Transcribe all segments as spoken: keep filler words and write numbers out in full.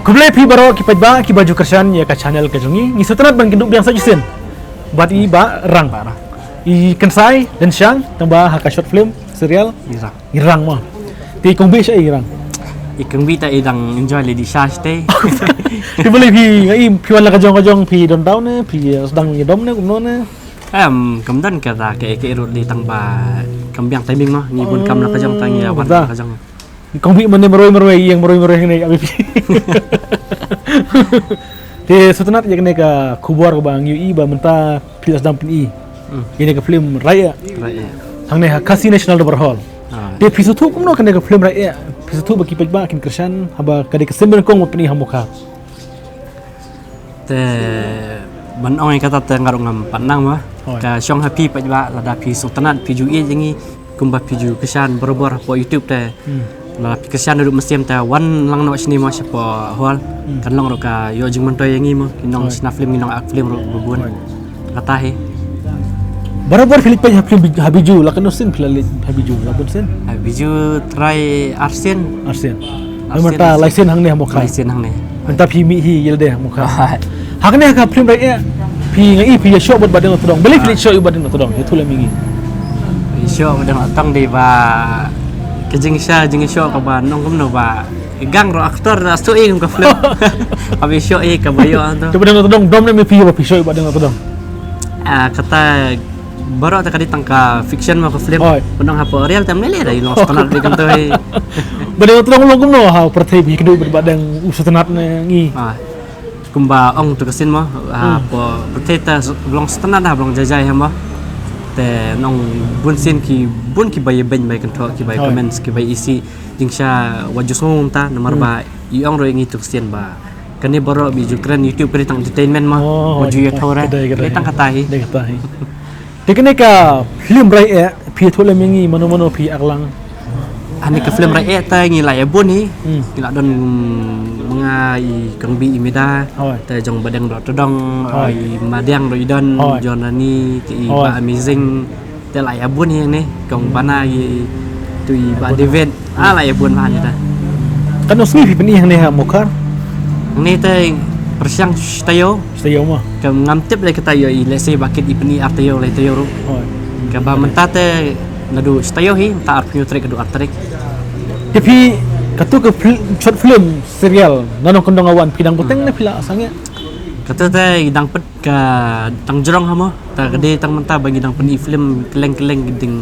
Khublei phi baroh ki paidbah kiba ju kyrshan ïa ka channel ka jong ngi. Ngi sngewtynnat ban ïakynduh biang sa shisien bad i Bah Rang. Bah Rang. I Kynsai Dynshang, tang ba ha ka short film serial i Rang. I Rang mo. Te i Kong Bih sha i Rang. I Kong Bih ta i dang enjoy lei, dih sha shatei. Te balei phi, nga i phi wan la ka jong ka jong, phi don daw ne, phi sdang ïa dom ne, kumno ne? Em, kam don kata kaei kaei ruh lei, tang ba kam biang timing mo, ngi bun kam la ka jong, tang ïa wan la ka jong. Kong Bih mynne marwei marwei, ïeng marwei marwei hangne, abi phi. Te sngewtynnat ïa kane ka khubor kaba ngi ïohi ba mynta phi la sdang pyni ïa kane ka film Rai Eh. Rai Eh. Hangne ha Khasi National Dorbar Hall. Te phi sngewthuh kumno kane ka film Rai Eh? Phi sngewthuh ba ki paidbah kin kyrshan haba ka dei ka sien ba nyngkong ba pyni ha Mawkhar? Te ban ong ïa kata te nga ruh ngam pat nang mo. Ka shong ha phi paidbah, lada phi sngewtynnat, phi ju ïeit ïa ngi kumba phi ju kyrshan barabor hapoh YouTube te. Lada phi kyrshan naduh mynsiem te wan lang noh shane mo shapoh hall. Kan long ruh ka ïoh jingmyntoi ïa ngi mo, ki nongshna film, ki nong-act film ruh ba bun. Kata hi. Barabor phi leit peit ha film Bi-, ha Bijou, la katno sien phi la leit ha Bijou, la bun sien? Ha Bijou trai arsien. Arsien. Arsien. Mynta lai sien hangne ha Mawkhar. Lai sien hangne. Mynta phi mih hi ïa lade ha Mawkhar. Ha kane ka film Rai Eh, phi, nga i phi ïa shoh bad Bah Deng Nongtdong. Balei phi leit shoh ïa Bah Deng Nongtdong? Ïathuh lem ïa ngi. Ïa shoh Bah Deng Nongtdong dei ba ka jingshisha, jingshisha kaba nong kumno ba Gang ruh actor da shu ing ka film. Abi shoh i ka bayo anto. Te Bah Deng Nongtdong dom ne me phi ba phi shoh i Bah Deng Nongtdong? Ah, kata baroh ta ka dei tang ka fiction mo ka film. Oi. Pynong hapoh real tam lele da i long standard bi kan toi. Bah Deng Nongtdong long kumno ha pyrthei bi kdu Bah Deng u standard ne ngi. Ah. Kumba ong tu ka sien mo, ha, hmm, po, pyrthei ta s-, long standard ha, long jai jai ha mo. Te nong bun sien ki, bun ki ba ïa beiñ ba ïa kynthoh, ki ba ïa, hoi, comments, ki ba ïa isih, jingshisha wat ju sngew kumta, namar, hmm, ba i ong ruh ïa ngi tu ka sien ba kane baroh ba ju kren YouTube ka dei tang entertainment mo. Oh, wat ju ïa, hoi, thoh re. Ka dei, ka dei. Ka dei tang kata hi. Dei kata hi. Te kane ka film Rai Eh, phi ïathuh lem ïa ngi mano mano phi act lang. Hane ka film Rai Eh te ngi la ïa bun hi. Hmm. Ngi la don, mm, ma nga, i Kong Bih, i Mida. Hoi. Te jong Bah Deng Nongtdong, hoi, i Madiang ruh i don, hoi, John Rani, te i, hoi, Bah Amazing. Te la ïa bun hi ne, Kong, hmm, Bana, i tu i Bah David. Ah, la ïa bun bha ne ta. Katno sngi phi pyni hangne ha Mawkhar? Hangne te pyrshang shi taïew. Shi taïew mo? Ka ngam tip lei kata ïoh i, lehse ba kit i pyni ar taïew, lai taïew ruh. Oh. Kaba mynta te naduh shi taïew hi, mynta arphew hynñiew tarik haduh ar tarik. Te phi, katu ka fil-, short film serial, Nongkyndong Awan, phi dang bteng ne phi la sangeh? Katu te i dang peit ka dang jrong ha mo. Ta ka dei tang mynta ba ngi dang pyni film kylleng kylleng ki ding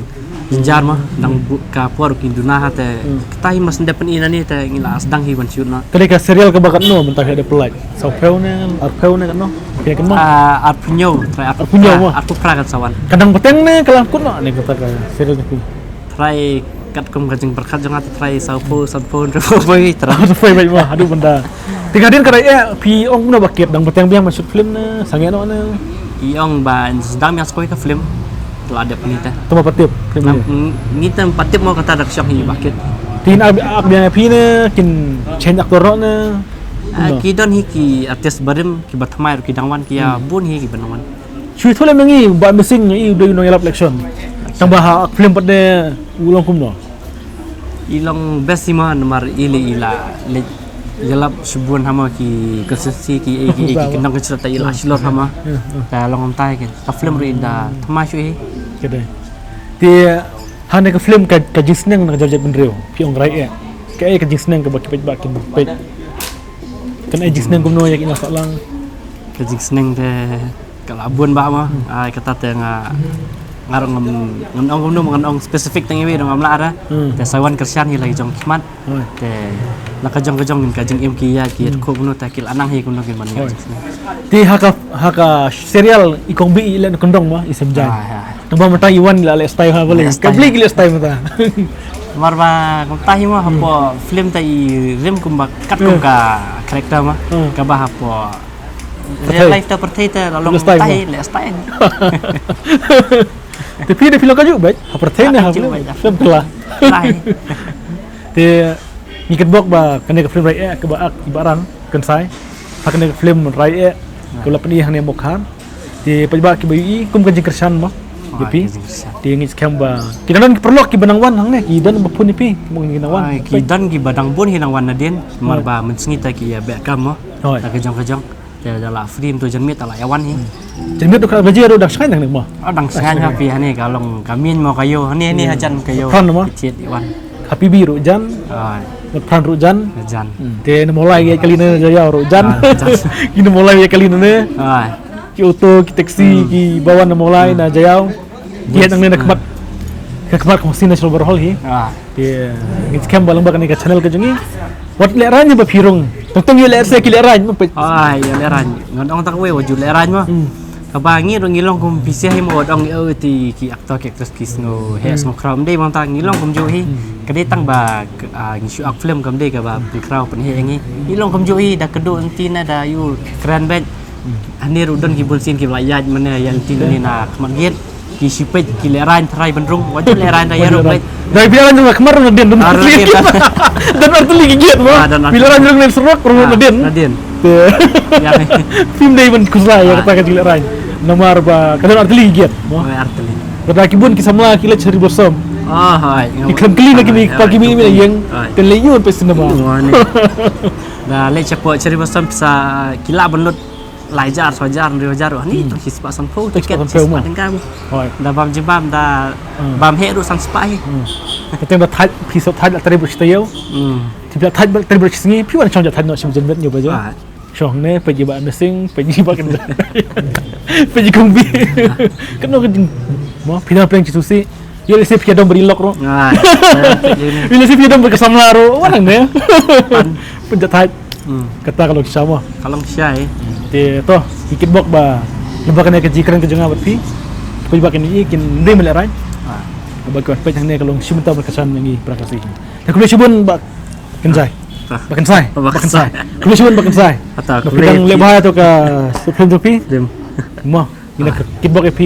jynjar mo. Dang bu-, ka por ki duna ha te. Hmm. Kata hi mas nda pyni na ni te ngi la sdang hi ban shoot noh. Ka dei ka serial kaba katno mynta ka dei pynlait? Sawphew ne, arphew ne katno? Phi kynmaw? Ah, arphew hynñiew, trai arphew hynñiew mo. Arphew phra kan sa wan. Ka dang bteng ne ka la kut noh ne kata ka serial ni? Trai katkum ka jingpyrkhat jong nga te trai sawphew, sanphew, hynriewphew beit trai. Sawphew beit mo, haduh mynta. Te ka dei ka Rai Eh, phi ong kumno ba kit, dang bteng biang ban shoot film ne, sangeh noh ne? I ong ba sdang biang sa kawei ka film. La dep ni te. Te ma pat tip film. Ngi te ma pat tip mo kata da ka shong hi ba kit. Te kin ak, ak biang ïa phi ne, kin change actor noh ne? Ah, kumno? Ki don hi ki artist barim, kiba thymmai ruh ki dang wan, ki ïa, hmm, bun hi kiba dang wan. Shu ïathuh lem ïa ngi, Bah Amazing, i u dei u nongïalap action. Tang ba ha film pat de u long kumno? I long best hi mo namar i lei i la leit ïalap shibun ha mo ki constituency ki, ki, ki, ki kyndong ki shlur ta i la shlur ha mo. Ïa, ïa. Ta long kumta hi ki. Ka film ruh i da thymmai shuh hi. Ka dei. Te hane ka film ka, ka jingsneng na ka jait bynriew. Phi ong Rai Eh. Kaei ka jingsneng kaba ki paidbah kin peit? Kane jingsneng kumno ïa ki nongsohlang? Ka jingsneng te ka la bun bha mo. Hmm. Ai kata te nga, nga ruh ngam, ngan ong kumno, ngan ong specific tang iwei ruh ngam lah re. Hmm. Te sa wan kyrshan hi la ki jong ki khmat. Hoi. Te la ka jong ka jong ka jingim ki ïa ki, hmm, ïa khuh kumno te ki la nang hi kumno ki man ïa. Hoi. Jingsneng. Te ha ka, ha ka serial i Kong Bih i leh nongkyndong mo, i Semjaiñ. Ah, ya. Tang ba mynta i wan i la leh style ha balei? Leh style. Ka balei ki leh style mynta? Namar ba kumta hi mo, hmm, hapoh film ta i rim kumba katkum, hmm, ka character mo. Hmm. Kaba hapoh real life ta pyrthei ta la long kumta hi, leh style. Te phi de phi long kajuh beit, ha pyrthei ne ha film? Film kylla. Kylla hi. Te ngi kynbok ba kane ka film Rai Eh kaba ak i Bah Rang Kynsai. Ha kane ka film Rai Eh kaba la pyni hangne Mawkhar. Te paidbah kiba ïohi kum ka jingkyrshan mo. Ïa phi. Te ngi skhem ba ki don ki paralok kiba nang wan hangne, ki don ba phone ïa phi, ki nang wan. Ai, ki don kiba dang bun hi nang wan nadien, namar ba mynsngi te ki ïa beh kam mo. Hooid. Da ka jong ka jong. Te da la free mynta janmiet te la ïa wan hi. Janmiet ruh ka baje ruh dang shngaiñ hangne mo. Oh, dang shngaiñ ha phi hangne ka long ka miet mo ka ïew hangne hangne hajan ka ïew. Pran mo. Ki thied ïa wan. Ka P B ruh jan. Ai. Pran ruh jan. Jan. Hmm. Te na Mawlai ïa kali na Jaïaw ruh jan. Ah, jan. Ki na Mawlai ïa kali na ne. Ai. Ki auto, ki taxi, ki ba wan na Mawlai na Jaïaw. Ki heh nangne na khmat. Ka khmat Khongsi National Border Hall hi. Ah. Te ngi skhem ba lyngba kane ka channel ka jong ngi. Wat lehraiñ ba phi rung. Tang tang ïa lehse ki lehraiñ mo peit. Ai, ïa lehraiñ. Ngan ong tang wei wat ju lehraiñ mo. Hmm. Kaba ngi ruh ngi long kum phi sha hi mo wat ong ïa ti ki actor ki actress ki sngew heh sngew khraw ym dei mo, tang ngi long kumjuh hi. Hmm. Ka dei tang ba ngi shu ak film kam dei kaba pynkhraw pynheh ïa ngi. Ngi long kumjuh hi da kduh nti na da ïu kren beit. Hangne ruh don ki bun sien kiba la ïaid mane ïa lynti lane na khmat gate. Ki shu peit ki lehraiñ tharai ban rung, wat ju lehraiñ da ïa rung beit. Dei phi lehraiñ rung khmat rung nadien don. Ah, nadien. Don artylli ki gate mo. Ah, don artylli. Phi lehraiñ rung lane surok rung nadien. Nadien. Te. Ïa. Phim dei ban khuslai ïa kata ka jinglehraiñ. Namar ba ka don artylli ki gate mo. Oh, artylli. Kata ki bun ki samla ki leit cherry blossom. Ah, hai. Ki khlem kylli na ki mi, ki mi ïeng. Te leit ïoh peit cinema. Da leit shapoh cherry blossom pisa ki lah ban lut lai hajar, saw hajar, hynriew hajar, oh, ni tang shispah sanphew tiket, shispah tyngka. Hooid. Da bam jingmam da bam heh ruh san spah hi. Kateng da thait, phi sop thait la trei bad shi taïew. Hmm. Phi la thait bad trei bad shi sngi, phi wan shong ja thait noh shi janmiet hynñiew baje. Shong ne, peit ïa ba missing, peit ïa ba kan. Peit ïa kong bi. Kan noh ka jing. Mo, phi na pleng shi tusi. Ïa lehse phi ïadom bad i lok ruh. Ïa lehse phi ïadom bad ka samla ruh. Wan hangne. Pynjah thait. Hmm. Kata ka long shisha mo. Ka long shisha eh. Te to, ki kitbok ba lyngba kane ka jingkren ka jong nga bad phi. Phi ba kine kin dei ma lehraiñ. Ah. Ba ki wan peit hangne ka long shi mynta ba ka shan ïa ngi para ka sngi. Te khublei shibun Bah Kynsai. Bah Kynsai. Bah Kynsai. Khublei shibun Bah Kynsai. Ba phi dang leh bha ïa to ka film jong phi. Mo. Ngi na kitbok ïa phi